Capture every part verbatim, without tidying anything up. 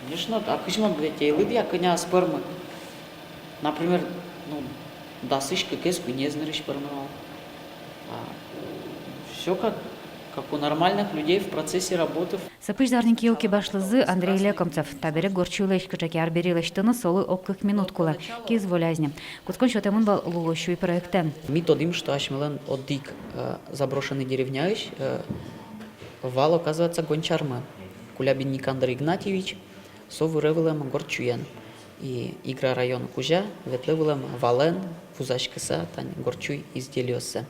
Конечно, а кызьы мон, ведь ӧй лыдъя, кӧня ас пӧрмы. Например, ну, дасысь кыкез, куинез нырысь пӧрмы вал. А, всё как, как у нормальных людей в процессе работы. Сыпысь зарни киу кибашлызы Андрей Лекомцев. Табере горд сюйлэсь кыӵе ке арбери лэсьтыны солы ог кык минут кулэ. Киыз волязни. Кутскон сётэмын вал «Луло сюй» проектэн. Ми тодӥм, что асьмелэн одӥг, э, заброшенный деревняысь, э, вал, оказывается, гончармы. Кулябин Никандр Игнатьевич, со выре вылэм горд сюен. И Игра район кузя ветлэ вылэм валэн вузаськыса тань горд сюй изделиоссэ.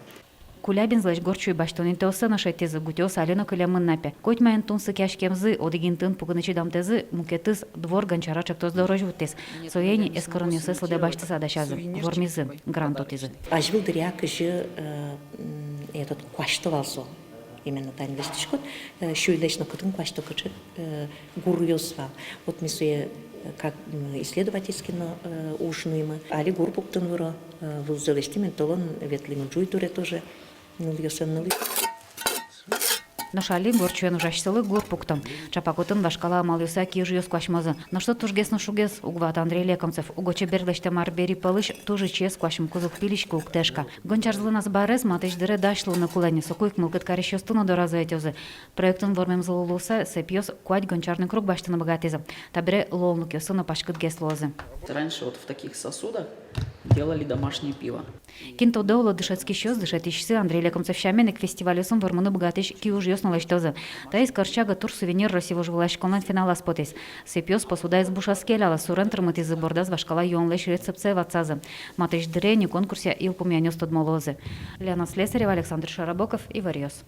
Кулябинзылэсь горд сюй басьтон интыоссэ но шедьтӥзы, гутьыос али но кылемын на пе. Котьмаин тунсыкъяськемзы, одӥг интыын пукыны чидамтэзы мукетыз «Двор гончара» ӵектос дорозь вуттӥз. Сое ини эскеронъёссэс лыдэ басьтыса дасязы, вормизы, грант утӥзы. Азьвыл дыръя кызьы, э, м, этот, куасьто вал со. Именно тани вестӥськод, э, сюйлэсь но кытын куасьто, кыӵе, э, гуръёс вал. Вот ми сое, э, как, м, исследовательский но, э, уж нуимы. Али гур пуктон выро, э, вуззэ лэсьтӥм, толон ветлӥмы ӝуй туре тоже, нылъёсын нылӥ. Нош али горд сюен ужасьсылы гур пукто. Чапак отын вашкала амалъёсъя киужъёс куасьмозы. Нош со тужгес но шугез, уг ваты Андрей Лекомцев. Уго чебер лэсьтэм арбери пӧлысь туж ичиез куасьмыкуз уг пилиськы, уг тышка. Гончарзылэн азбарез матысь дыре дась луыны кулэ ни, соку ик мылкыд карисьёсты но доразы ӧтёзы. Проектын вормемзылы луыса, сэпъёс куать гончарный круг басьтыны быгатӥзы. Табере луонлыкъёссы но паськытгес луозы. Раньше вот в таких сосудах делали домашнее пиво. Кин тодэ, оло, дышетскисьёс, дышетӥсьсы Андрей Лекомцев сямен ик фестивальёсын вормыны быгатӥсь киужъёс но лэсьтозы. Таиз «Корчага тур сувенир» Россия вожвылъяськонлэн финалаз потӥз. Сэпъёс посуда избушаз келяло, сурен тырмытӥзы, бордаз вашкала юонлэсь рецептсэ ватсазы. Матысь дыре ини конкурсъя йылпумъянъёс тодмо луозы. Лена Слесарева, Александр Широбоков, «Иворъёс».